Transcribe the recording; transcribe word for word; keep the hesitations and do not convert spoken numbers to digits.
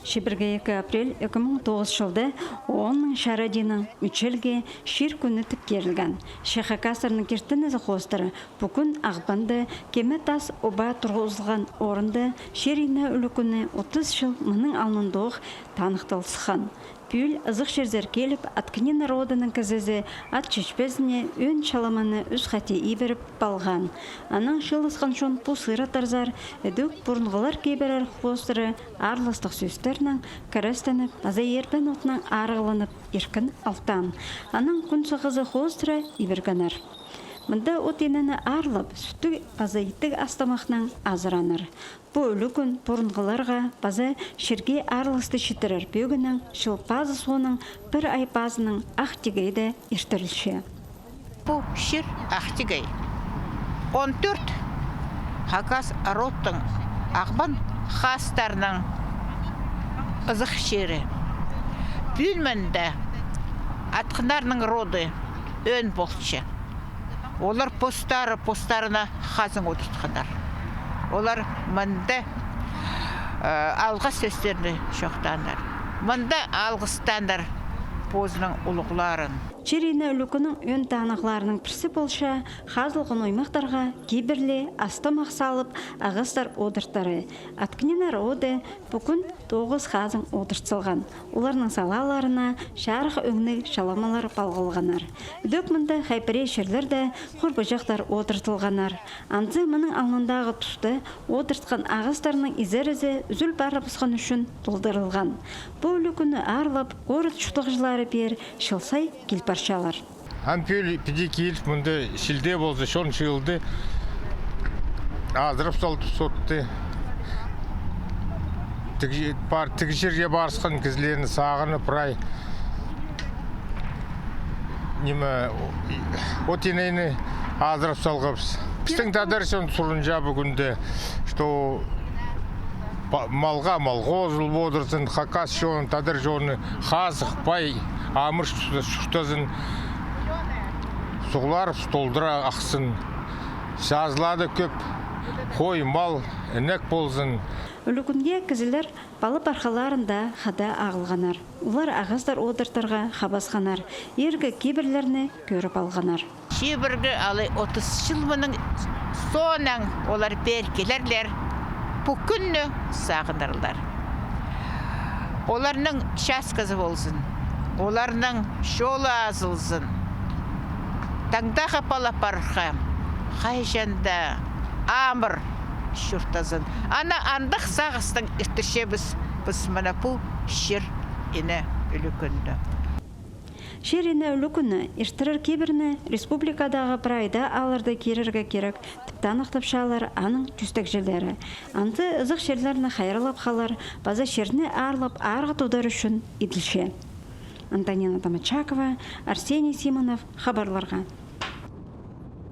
Чибіргі ікі апрель ікі муң тоғызынҷы чылда ООН-ның чарыдыынаң ӱчелге чир кӱні тіп кирілген. Че хакастарның киртінізі хоостыра пу кӱн Ағбанда Кеме Тас оба турғызылған орында чир-ине ӱлӱкӱні отыс чыл мының алнындох таныхтал сыххан. Пӱӱл ызых чирзер киліп, Аткини народының кізізі ат чечпезіне ӧӧн чаламаны ӱс хати ибіріп палған. Анаң чыылысхан чон пу сыыра тарзар, ідӧк пурунғылар кибірер хоостыра аарластығ сӧстернең кірестеніп, аза ирбен отнаң арығланып, иркін алтаан. Анаң кӱн сағызы хоостыра ибіргеннер. Мында от-инені аарлап, сӱттіг аза иттіг ас-тамахнаң азыраннар. Пу ӱлӱкӱн пурунғыларға паза чирге аарласты читірер пӧгіннең чыл пазы соонаң пір ай пазынаң Ах тигейде иртірілче. Пу чир Ах тигей. Он тӧрт хакас родтың, Ағбан хаастарының ызых чирі. Пӱӱн мында Атханнарның роды ӧӧн полча. Олар постары постарына хазың одыртханнар. Олар мында, э, алғыс сӧстерні чоохтааннар. Мында алғыстааннар позының улуғларын. Чир-ине ӱлӱкӱннің ӧӧн танығларының пірсі полча хазылған оймахтарға кибірлі ас-тамах салып, ағастар одыртары. Аткини народы пу кӱн тоғыс хазың одырт салған. Оларның салааларына чарых ӧңніг чаламалар палғалғаннар. Ідӧк мында хай пірее чирлерде хурбаҷахтар одыртылғаннар. Анзы мының алнындағы туста одыртхан ағастарның изерізі ӱзӱл парыбысхан ӱчӱн толдырылған. Пу ӱлӱкӱнні аарлап, город чуртағҷылары пеер чыл сай кил парчалар. Ам пӱӱл піди киліп, мында чилде полза, чон чыылды. Азырап салды сотты. Тіг-, пар-, тігі чирге парысхан кізілерні сағынып, прай, ниме, от-инені азырап салғабыс. Пістің тадар чон сурынча пу кӱнде, что па-, малға мал хозыл одырзын, хакас чоны, тадар чоны хазых, пай, амыр чуртазын, суғлар толдыра ахсын, чазылары кӧп, хой, мал, інек ползын. Ӱлӱкӱнге кізілер пала-пархаларын даа хада ағылғаннар. Олар ағастар одыртарға хабасханнар, иргі кибірлерні кӧріп алғаннар. Чибіргі алай отыс чыл мының соонаң олар пеер килерлер, пу кӱнні сағынарлар. Оларның часхазы ползын, оларның чолы азылзын. Таңдағы пала-парха хайҷан даа амыр чуртазын. Ана андағ сағыстаң иртірчебіс піс мына пу чир-ине ӱлӱкӱнні. Чир-ине ӱлӱкӱнні иртірер кибірні республикадағы прай даа аалларда кирерге кирек, тіп таныхтапчалар аның тӧстегҷілері. Анзы ызых чирлерні хайраллап халар паза чирні аарлап арығ тудар ӱчӱн иділче. Антонина Домочакова, Арсений Симонов, хабарларға.